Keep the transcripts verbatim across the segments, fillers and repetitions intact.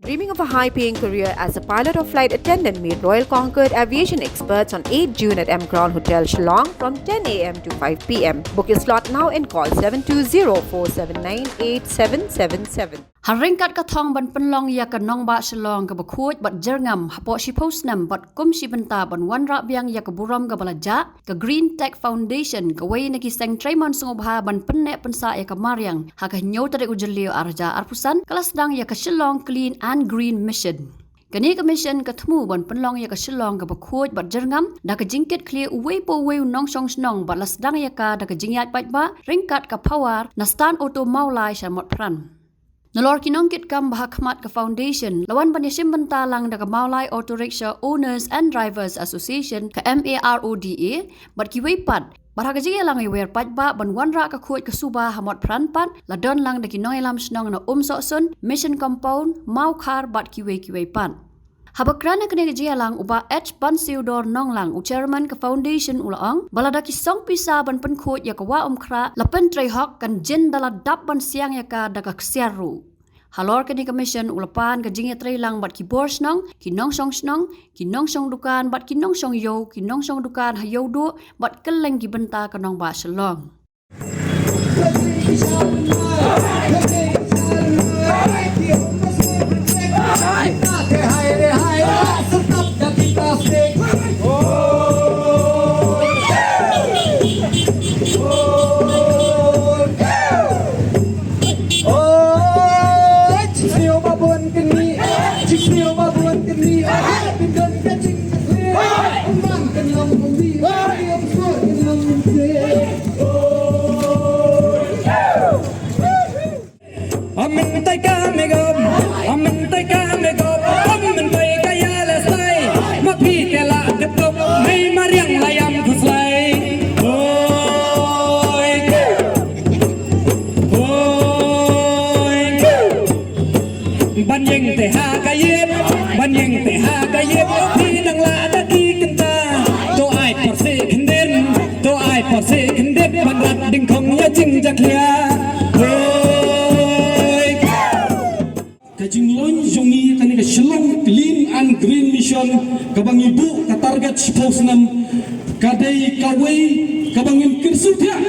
Dreaming of a high paying career as a pilot or flight attendant? Meet Royal Concord aviation experts on eighth June at M Crown Hotel, Shillong from ten a m to five p m. Book your slot now and call seven two zero four seven nine eight seven seven seven. Ha ryngkat ka thong ban pynlong ïa ka nongbah Shillong kaba khuid bad jyrngam hapoh shiphew snem bad kum shi bynta ban wanrah biang ïa ka burom kaba la jah, ka Green Tech Foundation, kawei na ki seng treimon sngewbha ban pynneh pynsah ïa ka mariang, ha ka hynñiew tarik u Jylliew arhajar arphew san, ka la sdang ïa ka Shillong Clean and Green Mission. Kane ka mission ka thmu ban pynlong ïa ka Shillong kaba khuid bad jyrngam da ka jingkit khlieh uwei pa uwei u nongshong shnong bad la sdang ïa ka da ka jingïaid paidbah ryngkat ka Power na stand auto Mawlai sha Motphran. Nalor ki nongkitkam ba ha khmat ka foundation la wan ban ïashim bynta lang da ka Mawlai Auto Rickshaw Owners and Drivers Association, ka M A R O D A, bad kiwei pat. Bad ha ka jingïalang ïawer paidbah ban wanrah ka khuid ka suba ha Motphran pat, la don lang da ki nongïalam shnong na Umsohsun, Mission Compound, Mawkhar bad kiwei kiwei pat. Haba kren ha kane ka jingïalang, u Bah H Bansiewdor Nonglang, u chairman ka foundation, u la ong ba lada ki song pisa ban pynkhuid ïa ka Wah Umkhrah la pyntrei hok, kan jin da la dap ban siang ïa ka da ka ksiar ruh. Halor kane ka mission, u la pan ka jingïatreilang bad ki bor shnong, ki nongshong shnong, ki nongshong dukan bad ki nongshong ïew, ki nongshong dukan ha Ïewduh bad kylleng ki bynta ka nongbah Shillong. Amen tai ka me gam, amen tai ka me gam, amen tai ka ya le sai, ma phi te la de top, mei mariang la yam khuslai. Oi, oi, ban yeng te ha ka yep, ban yeng te ha ka yep, phi nang la da ki kynta, to ai por se khyndiat, to ai por se khyndiat, ban rat ding khong ya jing jak ya. Oi. Ka jinglong jong ngi kane ka Shillong Clean and Green Mission kaba ngi buh ka target shiphew snem, ka dei kawei kaba ngin kyrsiew thiah,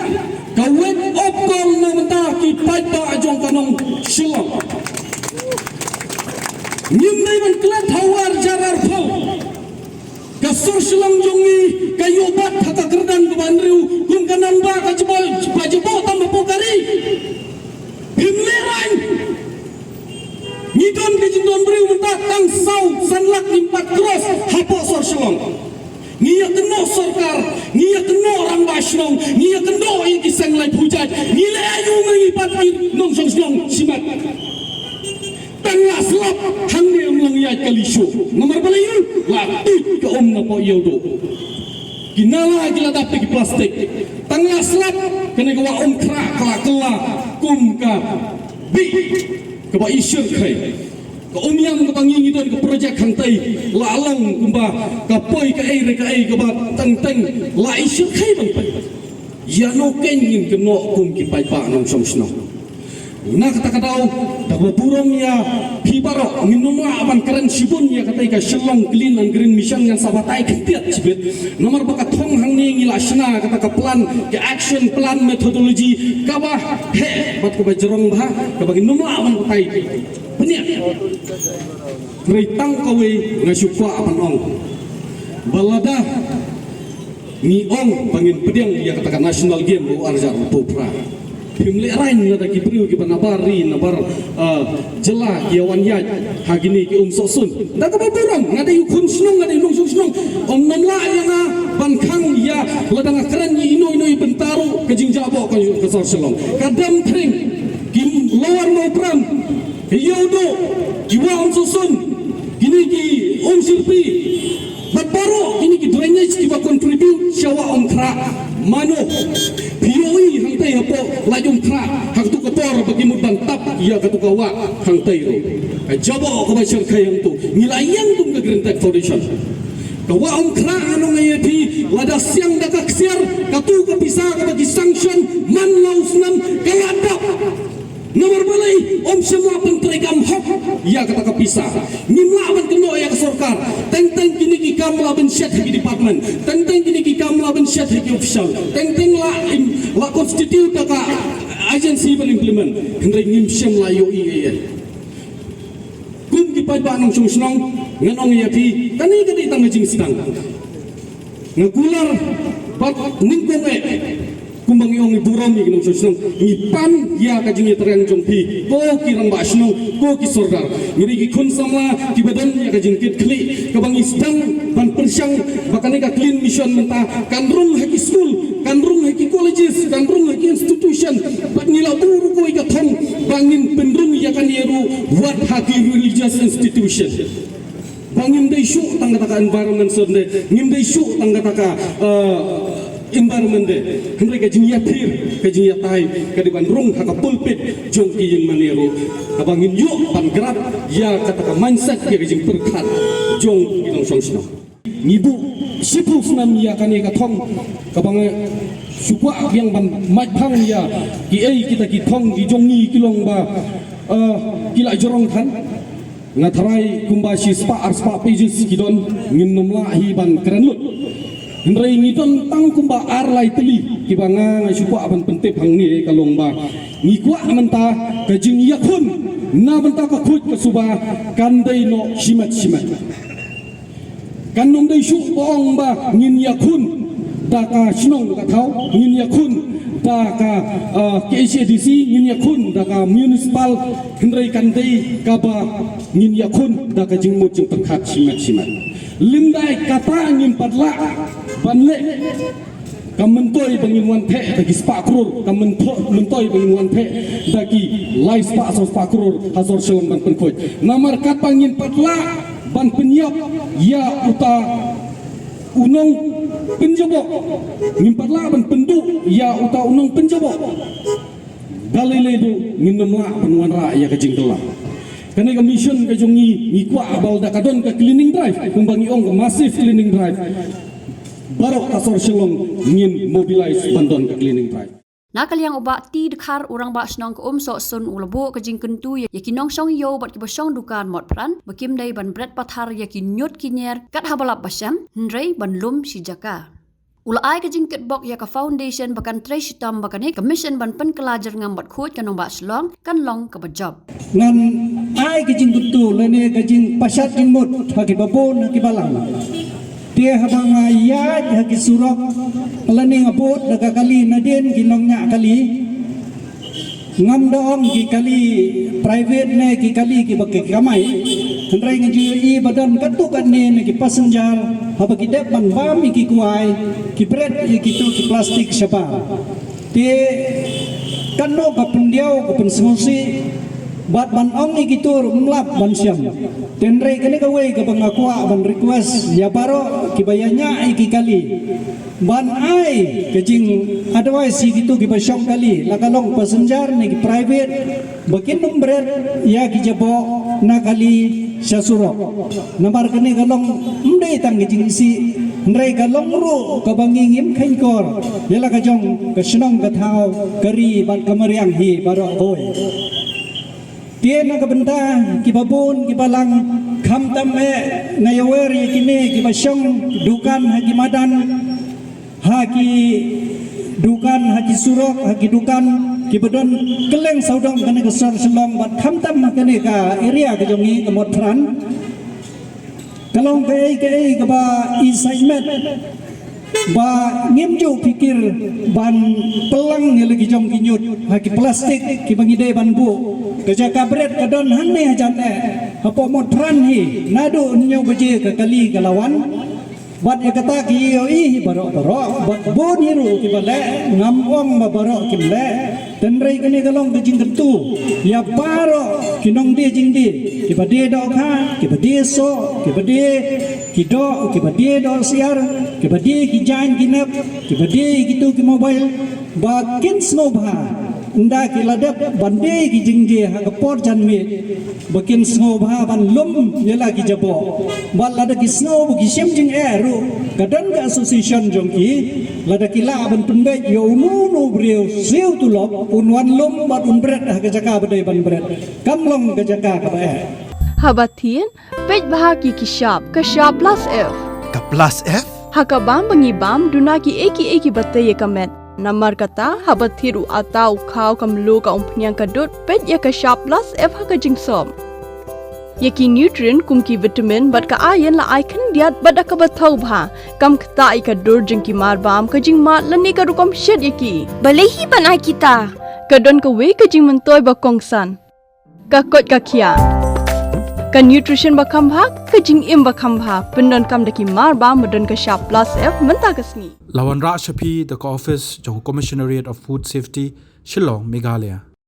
ka wake up call na bynta ki paidbah jong ka nong Shillong. Ngim dei ban klet ha u arhajar arphew. Ka sor Shillong jong ngi ka ïoh bat ha ka kyrdan kaba hynriew kum ka nongbah ka jubol ba jubol tam hapoh ka ri. Phim lehraiñ. Ngi don ka jingdon briew mynta tang saw san lak ngim pat cross hapoh sor Shillong. Ngi ïa kynnoh sorkar, ngi ïa kynnoh rangbah shnong, ngi ïa kynnoh ïa ki seng laiphew jait, ngi leh aïu ma ngi pat ki nongshong shnong shimet. Tang la slap hangne ym long ïaid kali shuh. Namar balei? La tuid ka um na poh Ïewduh. Ki nala ki la dap da ki plastik. Tang la slap kane ka Wah Umkhrah ka la kylla kum ka bih kaba i shyrkhei. Ka um ïam kaba ngi ngi don ka projek hangtei la long kumba ka poi kaei re kaei kaba teng teng la i shyrkhei ban poi. Ïa no kein ngin kynnoh kum ki paidbah nongshong shnong. Na kata ka daw, da kaba burom ïa phi baroh, ngin ym lah ban kren shibun ïa katei ka Shillong Clean and Green Mission, ngan sa batai khyndiat shibit. Namar ba ka thong hangne ngi la shna kata ka plan, ka action plan methodology, kaba heh bad kaba jrong bha, kaba ngin ym lah ban batai bniah. Hynrei tang kawei nga shu kwah ban ong ba lada ngi ong ba ngin pdiang ïa kata ka national game u arhajar arphew phra, phim lehraiñ lada ki briew kiba nabar ri nabar, ah, jylla ki ïa wan ïaid ha kine ki Umsohsun. Da kaba burom, nga dei u khun shnong, nga dei u nongshong shnong. Ym nym lah ïa nga ban khang ïa lada nga kren ïa ino ino i bynta ruh ka jingjaboh ka sor Shillong. Ka Demthring, ki Lower Mawprem, ki Ïewduh, ki Wah Umsohsun, kine ki Umshyrpi. Bad baroh kine ki drainage kiba contribute sha Wah Umkhrah. Mano phi ïohi hangtei hapoh Laitumkhrah ha katu ka por ba ki mut ban tap ïa katu ka wah hangtei ruh. Ka jaboh kaba shyrkhei hangtu ngi la ïeng kum ka Green Tech Foundation. Ka Wah Umkhrah, ngan ong ïa phi, lada siang da ka ksiar, katu ka pisa kaba ki sanction man la u snem ka la dap. Namar balei? Ym shym lah ban treikam hok ïa kata ka pisa. Ngim lah ban kynnoh ïa ka sorkar. Teng teng kine ki kam lah ban shet ha ki department. Teng teng kine ki kam lah ban shet ha ki official. Teng teng lah im, lah constitute da ka agency ban implement. Hynrei ngim shym lah ïohi ei ei. Kum ki paidbah nongshong shnong, ngan ong ïa phi, kane ka dei tang ka jingsdang. Nga kular bad nyngkong eh, kumba ngi ong, ngi burom ïa ki nongshong shnong, ngi pan ïa ka jingïatreilang jong phi, ko ki rangbah shnong, ko ki sordar. Ngi dei ki khun samla kiba don ïa ka jingkitkhlieh, kaba ngi sdang ban pyrshang ba kane ka Clean Mission mynta kan rung ha ki skul, kan rung ha ki colleges, kan rung ha ki institution, bad ngi la buh ruh kawei ka thong ba ngin pynrung ïa kane ruh wat ha ki religious institution. Ba ngim dei shuh tang kata ka environment Sunday, ngim dei shuh tang kata ka, eh, environment day. Hynrei ka jingïapher, ka jingïatai, ka dei ban rung ha ka pulpit jong ki ïingmane ruh. Kaba ngin ïoh ban grab ïa kata ka mindset, ïa ka jingpyrkhat jong ki nongshong shnong. Ngi buh shiphew snem ïa kane ka thong, kaba nga shu kwah biang ban mait phang ïa kiei kita ki thong ki jong ngi ki long ba, eh, ki la jrong than. Nga tharai kumba shispah arspah pages ki don, ngin nym lah hi ban kren lut. Hynrei ngi don tang kumba ar lai tylli kiba nga, nga shu kwah ban pyntip hangne, ka long ba ngi kwah mynta ka jingïakhun na bynta ka khuid ka suba kan dei noh shimet shimet. Kan nym dei shuh ba ong ba ngin ïakhun da ka shnong ka thaw, ngin ïakhun da ka, ah, K H A D C, ngin ïakhun da ka municipal, hynrei kan dei kaba ngin ïakhun da ka jingmut jingpyrkhat shimet shimet. Lymda kata ngim pat lah ban leh. Ka myntoi ba ngin wan theh da ki spah klur, ka mynto-, myntoi ba ngin wan theh da ki lai spah saw spah klur ha sor Shillong ban pynkhuid. Namar katba ngin pat lah ban pynïap ïa uta u nongpynjaboh, ngin pat lah ban pynduh ïa uta u nongpynjaboh, da lei lei ruh ngin nym lah ban wanrah ïa ka jingkylla. Kane ka mission ka jong ngi, ngi kwah ba lada ka don ka cleaning drive, kumba ngi ong, ka massive cleaning drive, baroh ka sor Shillong ngin mobilize ban don ka cleaning drive. Na ka liang u Bah T. Dkhar, u Rangbah Shnong ka Umsohsun, u la buh ka jingkyntu ïa ki nongshong ïew bad kiba shong dukan Motphran ba kim dei ban bret pathar ïa ki ñiut ki ñier kat haba lap ba shem, hynrei ban lum shi jaka. U la ai ka jingkitbok ïa ka foundation ba kan trei shitom ba kane ka mission ban pynkylla jyrngam bad khuid ka nongbah Shillong kan long kaba jop. Ngan ai ka jingkyntu lane ka jingpashat jingmut ha kiba bun ha kiba lang. Te haba nga ïaid ha ki surok lane nga bud da ka kali nadien ki nongñiah kali, ngam da ong ki kali private ne ki kali kiba ki kamai. Hynrei nga ju ïohi ba don katto katne na ki passenger haba ki dep ban bam ïa ki kwai, ki bret ïa kito ki plastik shabar. Te katno ka pyndiaw ka pynsngewsih, bad ban ong ïa kito ruh ym lap ban shem. Te hynrei kane kawei kaba nga kwah ban request ïa baroh kiba ïa ñiah ïa ki kali, ban ai ka jing advice ïa kito kiba shong kali, la ka long passenger ne ki private, ba kin ym bret ïa ki jaboh na kali sha surok. Namar kane ka long ym dei tang ka jingisih, hynrei ka long ruh kaba ngi ngim kheiñkor ïa la ka jong ka shnong ka thaw, ka ri bad ka mariang hi baroh kawei. Te na ka bynta kiba bun kiba lang, khamtam eh nga ïawer ïa kine kiba shong dukan ha ki madan, ha ki dukan, ha ki surok, ha ki dukan kiba don kylleng sawdong kane ka sor Shillong bad khamtam ha kane ka area ka jong ngi ka Motphran. Ka long kaei kaei kaba i saiñ met ba ngim ju phikir ban pynlang ïa la ki jong ki ñiut ha ki plastik kiba ngi dei ban buh. Ka jaka bret ka don hangne hajan eh, hapoh Motphran hi, naduh hynñiew baje ka kali ka la wan. Bad ïa kata ki ïohi hi baroh baroh, bad bun hi ruh kiba leh, ngam ong ba baroh kim leh. Te hynrei kane ka long ka jingkyntu ïa baroh ki nongdie jingdie, kiba die dohkha, kiba die soh, kiba die ki doh, kiba die doh syiar, kiba die ki jaiñ ki nep, kiba die kito ki mobile, ba kin sngewbha Ynda ki la dep ban die ki jingdie ha ka por janmiet, ba kin sngewbha ban lum ïa la ki jaboh. Bad lada ki sngew ba ki shim jingeh ruh, ka don ka association jong ki, lada ki lah ban pynbeit ïa uno uno u briew siew tulop, un wan lum bad un bret ha ka jaka ba dei ban bret. Kam long ka jaka kaba eh. Haba thied, peit bha ki ki shap, ka shap plus F. Ka plus F? Ha ka bam ba ngi bam, duna ki ei ki ei kiba tei ïa ka met. Namar kata, haba thied u ata, u khaw, ka mluh, ka umphniang, ka dud, peit ïa ka shap plus F ha ka jingsop. Ïa ki nutrient kum ki vitamin bad ka iron la ai khyndiat bad da kaba thaw bha. Kam ktah ïa ka dur jong ki mar bam, ka jingmad lane ka rukom shet ïa ki. Balei hi ban ai kita? Ka don kawei ka jingmyntoi ba kongsan. Ka koit ka khiah. Ka nutrition ba kham bha, ka jingim ba kham bha. Pyndonkam da ki mar bam ba don ka shap plus F mynta ka sngi. La wanrah sha phi da ka office jong Commissionerate of Food Safety, Shillong, Meghalaya.